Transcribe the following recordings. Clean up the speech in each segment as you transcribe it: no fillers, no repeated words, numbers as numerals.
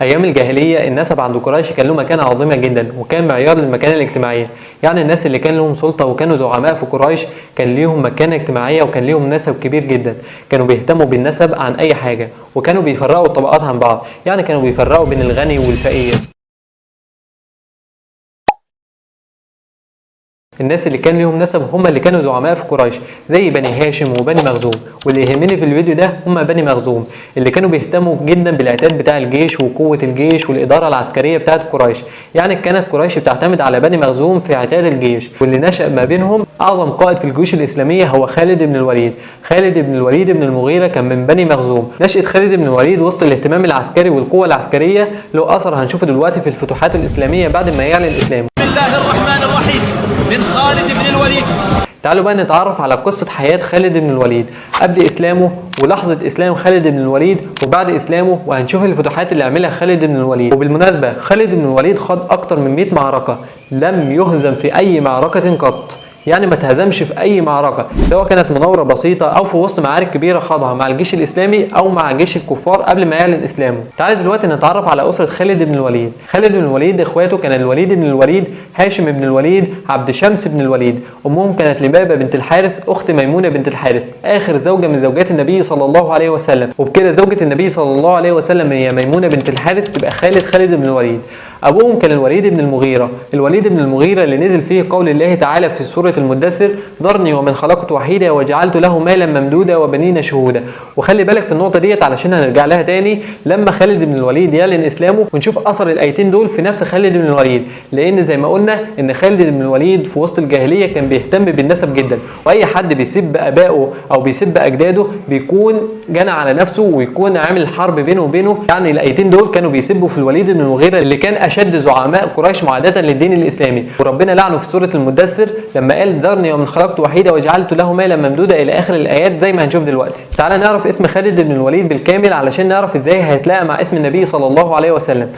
ايام الجاهلية النسب عند قريش كان له مكانه عظيمة جدا، وكان معيار للمكانه الاجتماعية. يعني الناس اللي كان لهم سلطة وكانوا زعماء في قريش كان ليهم مكانه اجتماعية وكان ليهم نسب كبير جدا. كانوا بيهتموا بالنسب عن اي حاجة، وكانوا بيفرقوا الطبقات عن بعض. يعني كانوا بيفرقوا بين الغني والفقير. الناس اللي كان ليهم نسب هم اللي كانوا زعماء في قريش، زي بني هاشم وبني مخزوم. واللي يهمني في الفيديو ده هم بني مخزوم، اللي كانوا بيهتموا جدا بالعتاد بتاع الجيش وقوة الجيش والإدارة العسكرية بتاعت قريش. يعني كانت قريش بتعتمد على بني مخزوم في عتاد الجيش، واللي نشأ ما بينهم أعظم قائد في الجيوش الإسلامية هو خالد بن الوليد. خالد بن الوليد بن المغيرة كان من بني مخزوم. نشأة خالد بن الوليد وسط الاهتمام العسكري والقوة العسكرية له أثر هنشوفه دلوقتي في الفتوحات الإسلامية بعد ما يعلن الإسلام. بسم الله الرحمن الرحيم من خالد بن الوليد. تعالوا بقى نتعرف على قصة حياة خالد بن الوليد قبل إسلامه ولحظة إسلام خالد بن الوليد وبعد إسلامه، وهنشوف الفتوحات اللي عملها خالد بن الوليد. وبالمناسبة خالد بن الوليد خاض أكتر من 100 معركة، لم يهزم في أي معركة قط. يعني ما تهزمش في أي معركة، سواء كانت مناورة بسيطة أو في وسط معارك كبيرة خاضها مع الجيش الإسلامي أو مع جيش الكفار قبل ما يعلن إسلامه. تعالى دلوقتي نتعرف على أسرة خالد بن الوليد. خالد بن الوليد إخواته كان الوليد بن الوليد، هاشم بن الوليد، عبد شمس بن الوليد. أمهم كانت لبابة بنت الحارث أخت ميمونة بنت الحارث، آخر زوجة من زوجات النبي صلى الله عليه وسلم. وبكده زوجة النبي صلى الله عليه وسلم هي ميمونة بنت الحارث تبقى خالد خالد بن الوليد. أبوهم كان الوليد بن المغيرة، الوليد بن المغيرة اللي نزل فيه قول الله تعالى في سورة المدثر: ذرني ومن خلقت وحيدا وجعلت له مالا ممدودا وبنين شهودا. وخلي بالك في النقطة ديت علشان هنرجع لها تاني لما خالد بن الوليد يعلن إسلامه، ونشوف أثر الآيتين دول في نفس خالد بن الوليد. لأن زي ما قلنا إن خالد بن الوليد في وسط الجاهلية كان بيهتم بالنسب جدا، وأي حد بيسب آبائه أو بيسب أجداده بيكون جنى على نفسه ويكون عامل حرب بينه وبينه. يعني الآيتين دول كانوا بيسبوا في الوليد بن المغيرة اللي كان أشد زعماء قريش معاداة للدين الإسلامي. وربنا لعنه في سورة المدثر لما قال: ذرني ومن خلقت وحيدا وجعلت له مالا ممدودا، إلى آخر الآيات زي ما هنشوف دلوقتي. تعالى نعرف اسم خالد بن الوليد بالكامل علشان نعرف إزاي هيتلاقى مع اسم النبي صلى الله عليه وسلم.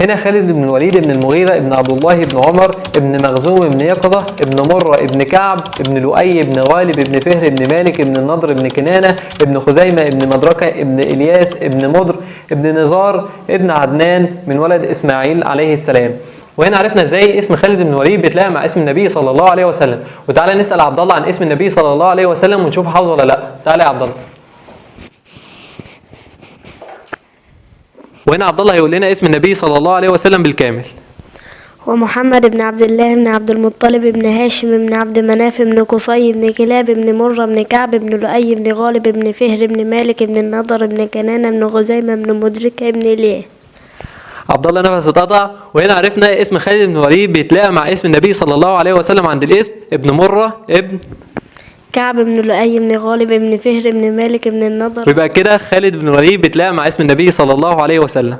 هنا خالد بن الوليد بن المغيرة بن عبد الله بن عمر بن مخزوم بن يقظة بن مرة بن كعب بن لؤي بن غالب بن فهر بن مالك بن النضر بن كنانة بن خزيمة بن مدركة بن إلياس بن مضر بن نزار بن عدنان من ولد إسماعيل عليه السلام. وهنا عرفنا ازاي اسم خالد بن الوليد بيتلاقى مع اسم النبي صلى الله عليه وسلم. وتعالى نسأل عبد الله عن اسم النبي صلى الله عليه وسلم ونشوف حافظه ولا لا. تعالى يا عبد الله. وهنا عبد الله هيقول لنا اسم النبي صلى الله عليه وسلم بالكامل. هو محمد بن عبد الله بن عبد المطلب بن هاشم بن عبد مناف بن قصي بن كلاب بن مرة بن كعب بن لؤي بن غالب بن فهر بن مالك بن النضر بن كنانة بن خزيمة بن مدركة بن إلياس. عبد الله نفسه اتقطع. وهنا عرفنا اسم خالد بن الوليد بيتلاقى مع اسم النبي صلى الله عليه وسلم عند الاسم ابن مرة ابن كعب بن لؤي بن غالب بن فهر بن مالك بن النضر. ويبقى كده خالد بن الوليد بيتلاقى مع اسم النبي صلى الله عليه وسلم.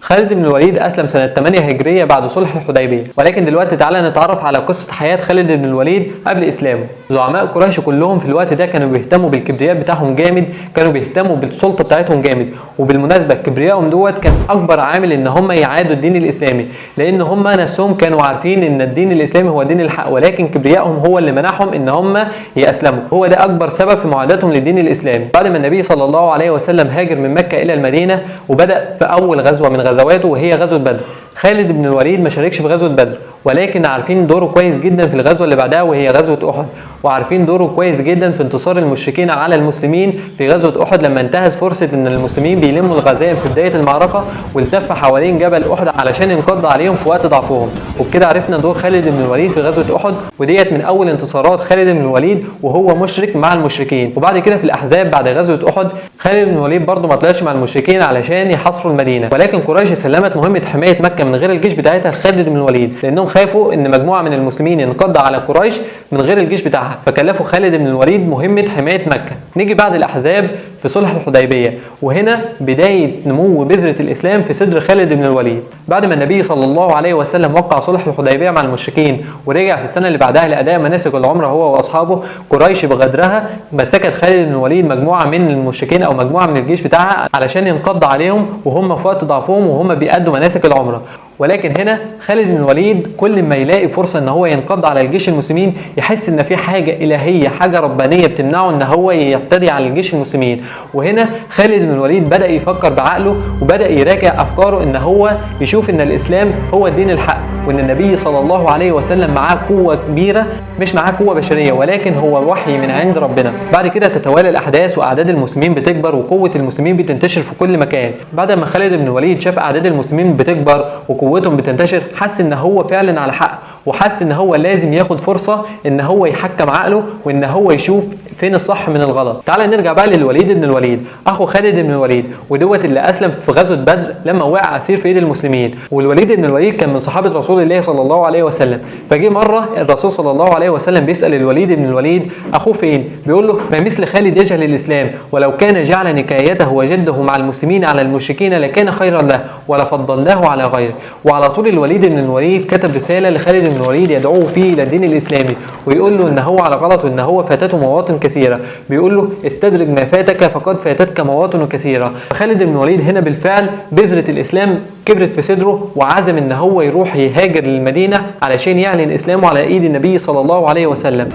خالد بن الوليد أسلم سنة 8 هجرية بعد صلح الحديبية. ولكن دلوقتي تعالى نتعرف على قصة حياة خالد بن الوليد قبل إسلامه. زعماء قريش كلهم في الوقت ده كانوا بيهتموا بالكبرياء بتاعهم جامد، كانوا بيهتموا بالسلطة بتاعتهم جامد. وبالمناسبة كبريائهم دوت كان أكبر عامل إن هم يعادوا الدين الإسلامي، لأن هم نفسهم كانوا عارفين إن الدين الإسلامي هو دين الحق، ولكن كبريائهم هو اللي منعهم إن هم يأسلموا. هو ده أكبر سبب في معاداتهم للدين الإسلامي. بعد ما النبي صلى الله عليه وسلم هاجر من مكة إلى المدينة وبدأ في أول غزوة من غزواته وهي غزوة بدر، خالد بن الوليد ما شاركش في غزوة بدر، ولكن عارفين دوره كويس جدا في الغزوة اللي بعدها وهي غزوة أحد، وعارفين دوره كويس جدا في انتصار المشركين على المسلمين في غزوة أحد لما انتهز فرصة ان المسلمين بيلموا الغزائم في بداية المعركة والتف حوالين جبل أحد علشان ينقض عليهم في وقت ضعفهم. وبكده عرفنا دور خالد بن الوليد في غزوة أحد، وديت من أول انتصارات خالد بن الوليد وهو مشرك مع المشركين. وبعد كده في الأحزاب بعد غزوة أحد خالد بن الوليد برضه ما طلعش مع المشركين علشان يحاصروا المدينة، ولكن قريش سلمت مهمة حماية مكة من غير الجيش بتاعتها لخالد بن الوليد، لأنهم خافوا إن مجموعة من المسلمين ينقض على قريش من غير الجيش بتاعها، فكلفوا خالد بن الوليد مهمة حماية مكة. نيجي بعد الأحزاب في صلح الحديبية، وهنا بداية نمو بذرة الإسلام في صدر خالد بن الوليد. بعد ما النبي صلى الله عليه وسلم وقع صلح الحديبية مع المشركين ورجع في السنة اللي بعدها لأداء مناسك العمرة هو وأصحابه، قريش بغدرها مسكت خالد بن الوليد مجموعة من المشركين أو مجموعة من الجيش بتاعها علشان ينقض عليهم وهم في وقت ضعفهم وهم بيأدوا مناسك العمرة. ولكن هنا خالد بن الوليد كل ما يلاقي فرصة ان هو ينقض على الجيش المسلمين يحس ان في حاجة الهيه، حاجة ربانية بتمنعه ان هو يعتدي على الجيش المسلمين. وهنا خالد بن الوليد بدا يفكر بعقله وبدا يراجع افكاره ان هو يشوف ان الاسلام هو الدين الحق، وان النبي صلى الله عليه وسلم معاه قوة كبيرة، مش معاه قوة بشرية ولكن هو وحي من عند ربنا. بعد كده تتوالى الاحداث واعداد المسلمين بتكبر وقوه المسلمين بتنتشر في كل مكان. بعد ما خالد بن الوليد شاف اعداد المسلمين بتكبر وقوتهم بتنتشر حس ان هو فعلا على حق، وحس ان هو لازم ياخد فرصة ان هو يحكم عقله وان هو يشوف فين الصح من الغلط. تعال نرجع بقى للوليد بن الوليد اخو خالد بن الوليد، ودوت اللي اسلم في غزوة بدر لما وقع اسير في ايد المسلمين. والوليد بن الوليد كان من صحابه رسول الله صلى الله عليه وسلم. فجه مرة الرسول صلى الله عليه وسلم بيسال الوليد بن الوليد اخوه فين، بيقول له ما مثل خالد يجهل الاسلام، ولو كان جعل نكايته وجده مع المسلمين على المشركين لكان خيرا له ولفضلناه على غيره. وعلى طول الوليد بن الوليد كتب رسالة لخالد بن الوليد يدعوه فيه الى الدين الاسلامي ويقول له ان هو على غلط وان هو فاتته مواطن كثيرة. بيقول له استدرج ما فاتك فقد فاتتك مواطن كثيرة. خالد بن الوليد هنا بالفعل بذرة الاسلام كبرت في صدره وعزم ان هو يروح يهاجر للمدينة علشان يعلن اسلامه على ايد النبي صلى الله عليه وسلم.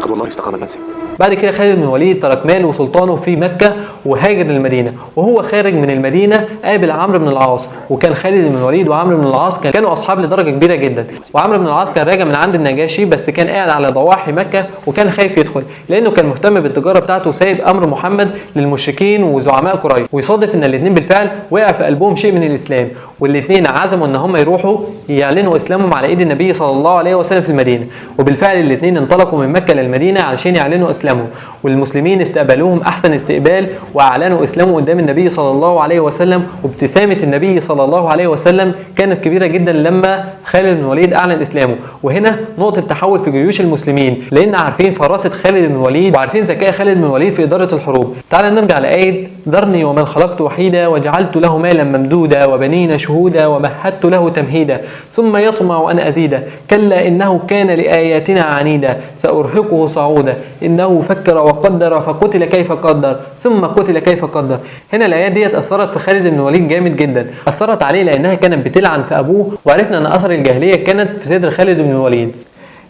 قد والله استقام المنزل. بعد كده خالد بن الوليد ترك ماله وسلطانه في مكة وهاجر للمدينة. وهو خارج من المدينة قابل عمرو بن العاص، وكان خالد بن الوليد وعمرو بن العاص كانوا أصحاب لدرجة كبيرة جدا. وعمرو بن العاص كان راجع من عند النجاشي، بس كان قاعد على ضواحي مكة وكان خايف يدخل لأنه كان مهتم بالتجارة بتاعته وسايب أمر محمد للمشركين وزعماء قريش. ويصادف إن الاثنين بالفعل وقع في قلبهم شيء من الإسلام، والاثنين عزموا إن هم يروحوا يعلنوا إسلامهم على إيد النبي صلى الله عليه وسلم في المدينة. وبالفعل الاثنين انطلقوا من مكة للمدينة علشان يعلنوا إسلامهم، والمسلمين استقبلوهم أحسن استقبال وأعلنوا إسلامهم قدام النبي صلى الله عليه وسلم. وابتسامة النبي صلى الله عليه وسلم كانت كبيرة جدا لما خالد بن الوليد أعلن إسلامه. وهنا نقطة تحول في جيوش المسلمين، لأن عارفين فراسة خالد بن الوليد وعارفين ذكاء خالد بن الوليد في إدارة الحروب. تعال نرجع لآية ذرني ومن خلقت وحيدا وجعلت له مالا ممدودا وبنين شهودا ومهدت له تمهيدا ثم يطمع أن أزيدا كلا إنه كان لآياتنا عنيدا سأرهقه صعودا إنه فكر وقدر فقتل كيف قدر ثم قتل كيف قدر. هنا الآيات دي أثرت في خالد بن الوليد جامد جدا، أثرت عليه لأنها كانت بتلعن في أبوه، وعرفنا أن أثر الجاهلية كانت في صدر خالد بن الوليد،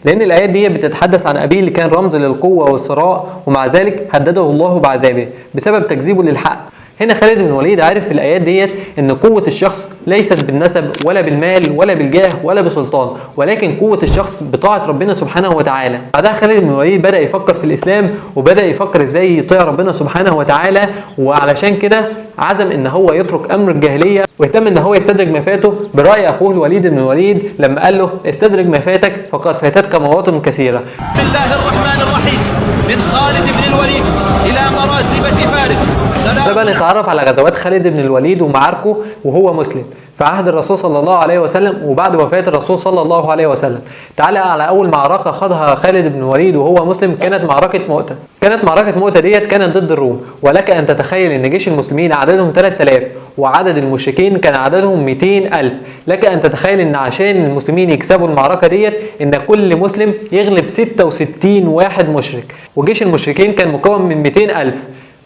لأن الآيات دي بتتحدث عن أبيه اللي كان رمز للقوة والثراء، ومع ذلك هدده الله بعذابه بسبب تكذيبه للحق. هنا خالد بن الوليد عارف في الآيات ديت إن قوة الشخص ليست بالنسب ولا بالمال ولا بالجاه ولا بسلطان، ولكن قوة الشخص بطاعة ربنا سبحانه وتعالى. بعدها خالد بن الوليد بدأ يفكر في الإسلام وبدأ يفكر إزاي يطيع ربنا سبحانه وتعالى، وعلشان كده عزم إن هو يترك أمر الجاهلية واهتم إن هو يستدرج ما فاته برأي أخوه الوليد بن الوليد لما قال له استدرج ما فاتك فقد فاتتك مواطن كثيرة. بسم الله الرحمن الرحيم من خالد بن الوليد إلى مرازبة فارس. ده بقى نتعرف على غزوات خالد بن الوليد ومعاركه وهو مسلم في عهد الرسول صلى الله عليه وسلم وبعد وفاة الرسول صلى الله عليه وسلم. تعالى على أول معركة خاضها خالد بن الوليد وهو مسلم، كانت معركة مؤتة. كانت معركة مؤتة ديت كانت ضد الروم، ولك أن تتخيل أن جيش المسلمين عددهم 3000 وعدد المشركين كان عددهم 200,000. لك أن تتخيل أن عشان المسلمين يكسبوا المعركة ديت أن كل مسلم يغلب 66 واحد مشرك، وجيش المشركين كان مكون من 200,000،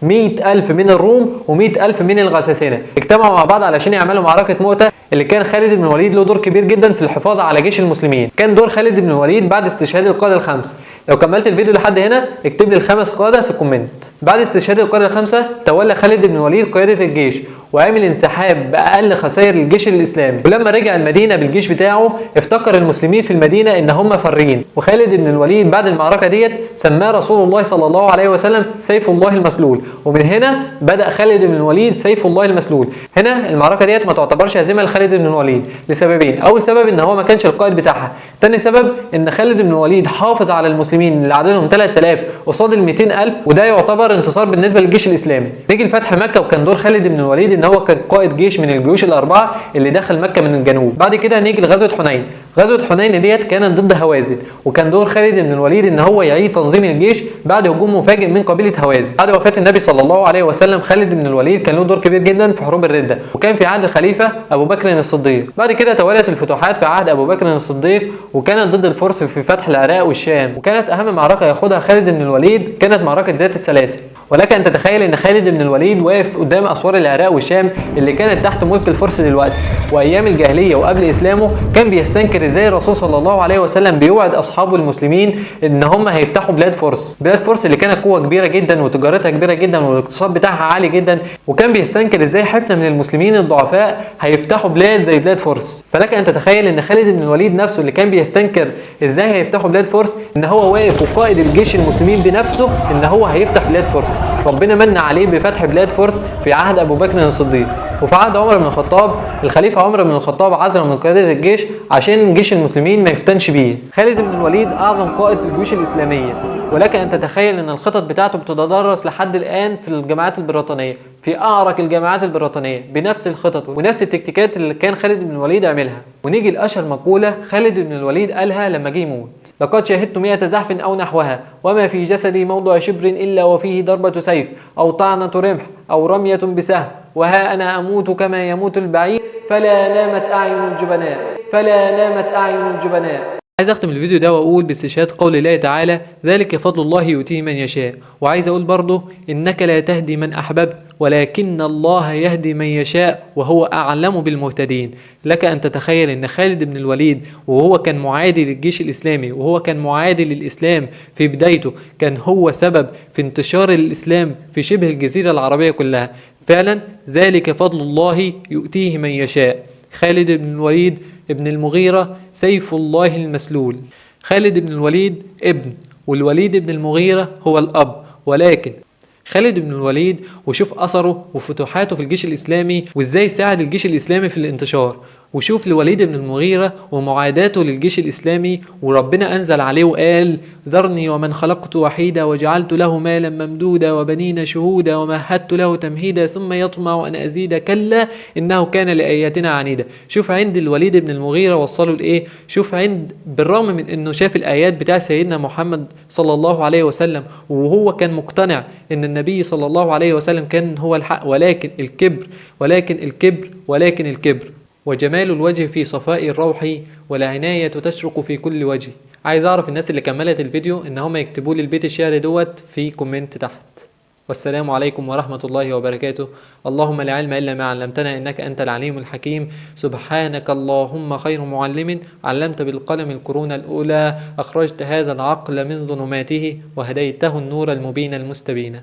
100,000 من الروم و100,000 من الغساسنة. اجتمعوا مع بعض علشان يعملوا معركة مؤتة اللي كان خالد بن الوليد له دور كبير جدا في الحفاظ على جيش المسلمين. كان دور خالد بن الوليد بعد استشهاد القادة الخمسة. لو كملت الفيديو لحد هنا اكتب لي الخمس قادة في ال comment. بعد استشهاد القادة الخمسة تولى خالد بن الوليد قيادة الجيش وعمل انسحاب بأقل خسائر للجيش الإسلامي. ولما رجع المدينة بالجيش بتاعه افتكر المسلمين في المدينة إن هم فارين. وخالد بن الوليد بعد المعركة ديت سماه رسول الله صلى الله عليه وسلم سيف الله المسلول، ومن هنا بدأ خالد بن الوليد سيف الله المسلول. هنا المعركة ديت ما تعتبرش هزيمة لخالد بن الوليد لسببين: أول سبب إن هو ما كانش القائد بتاعها، تاني سبب إن خالد بن الوليد حافظ على المسلمين اللي عددهم 3000 قصاد ال 200,000، وده يعتبر انتصار بالنسبة للجيش الإسلامي. نيجي لفتح مكة، وكان دور خالد بن الوليد ان هو كان قائد جيش من الجيوش الاربعة اللي دخل مكة من الجنوب. بعد كده نيجي لغزوة حنين. غزوة حنين ديت كانت ضد هوازن، وكان دور خالد بن الوليد ان هو يعيد تنظيم الجيش بعد هجوم مفاجئ من قبيلة هوازن. بعد وفاة النبي صلى الله عليه وسلم خالد بن الوليد كان له دور كبير جدا في حروب الردة، وكان في عهد الخليفة ابو بكر الصديق. بعد كده توالت الفتوحات في عهد ابو بكر الصديق، وكانت ضد الفرس في فتح العراق والشام، وكانت اهم معركة ياخدها خالد بن الوليد كانت معركة ذات السلاسل. ولك ان تتخيل ان خالد بن الوليد واقف قدام اسوار العراق والشام اللي كانت تحت ملك الفرس دلوقتي، وايام الجاهلية وقبل اسلامه كان بيستنكر ازاي الرسول صلى الله عليه وسلم بيوعد اصحابه المسلمين ان هم هيفتحوا بلاد فرس، بلاد فرس اللي كانت قوة كبيرة جدا وتجارتها كبيرة جدا والاقتصاد بتاعها عالي جدا، وكان بيستنكر ازاي حفنة من المسلمين الضعفاء هيفتحوا بلاد زي بلاد فرس. فلك ان تتخيل ان خالد بن الوليد نفسه اللي كان بيستنكر ازاي هيفتحوا بلاد فرس، ان هو واقف وقائد الجيش المسلمين بنفسه ان هو هيفتح بلاد فرس. ربنا من عليه بفتح بلاد فرس في عهد ابو بكر الصديق. وفي عهد عمر بن الخطاب الخليفة عمر بن الخطاب عزل من قيادة الجيش عشان جيش المسلمين ما يفتنش بيه. خالد بن الوليد اعظم قائد في الجيوش الاسلامية، ولك ان تتخيل ان الخطط بتاعته بتتدرس لحد الان في الجامعات البريطانية، في اعرق الجامعات البريطانية، بنفس الخطط ونفس التكتيكات اللي كان خالد بن الوليد عملها. ونيجي لاشهر مقولة خالد بن الوليد قالها لما جه يموت: لقد شهدت 100 زحف او نحوها، وما في جسدي موضع شبر الا وفيه ضربه سيف او طعنه رمح او رمية بسهم، وها انا اموت كما يموت البعير، فلا نامت اعين الجبناء، فلا نامت اعين الجبناء. عايز اختم الفيديو ده واقول باستشهاد قول الله تعالى: ذلك فضل الله يؤتيه من يشاء. وعايز اقول برضه: انك لا تهدي من احببت ولكن الله يهدي من يشاء وهو اعلم بالمهتدين. لك ان تتخيل ان خالد بن الوليد وهو كان معادي للجيش الاسلامي، وهو كان معادي للاسلام في بدايته، كان هو سبب في انتشار الاسلام في شبه الجزيرة العربية كلها. فعلا ذلك فضل الله يؤتيه من يشاء. خالد بن الوليد ابن المغيرة سيف الله المسلول. خالد بن الوليد ابن، والوليد بن المغيرة هو الأب، ولكن خالد بن الوليد وشوف أثره وفتوحاته في الجيش الإسلامي وإزاي ساعد الجيش الإسلامي في الانتشار، وشوف الوليد بن المغيرة ومعاداته للجيش الإسلامي، وربنا أنزل عليه وقال: ذرني ومن خلقت وحيدا وجعلت له مالا ممدودا وبنين شهودا ومهدت له تمهيدا ثم يطمع أن أزيد كلا إنه كان لآياتنا عنيدا. شوف عند الوليد بن المغيرة وصلوا لإيه. شوف عند، بالرغم من إنه شاف الآيات بتاع سيدنا محمد صلى الله عليه وسلم وهو كان مقتنع إن النبي صلى الله عليه وسلم كان هو الحق، ولكن الكبر، ولكن الكبر، ولكن الكبر. وجمال الوجه في صفاء الروح والعناية تشرق في كل وجه. عايز اعرف الناس اللي كملت الفيديو ان هم يكتبوا لي البيت الشعري دوت في comment تحت. والسلام عليكم ورحمة الله وبركاته. اللهم لا علم إلا ما علمتنا إنك أنت العليم الحكيم. سبحانك اللهم خير معلم، علمت بالقلم القرون الأولى، أخرجت هذا العقل من ظلماته وهديته النور المبين المستبين.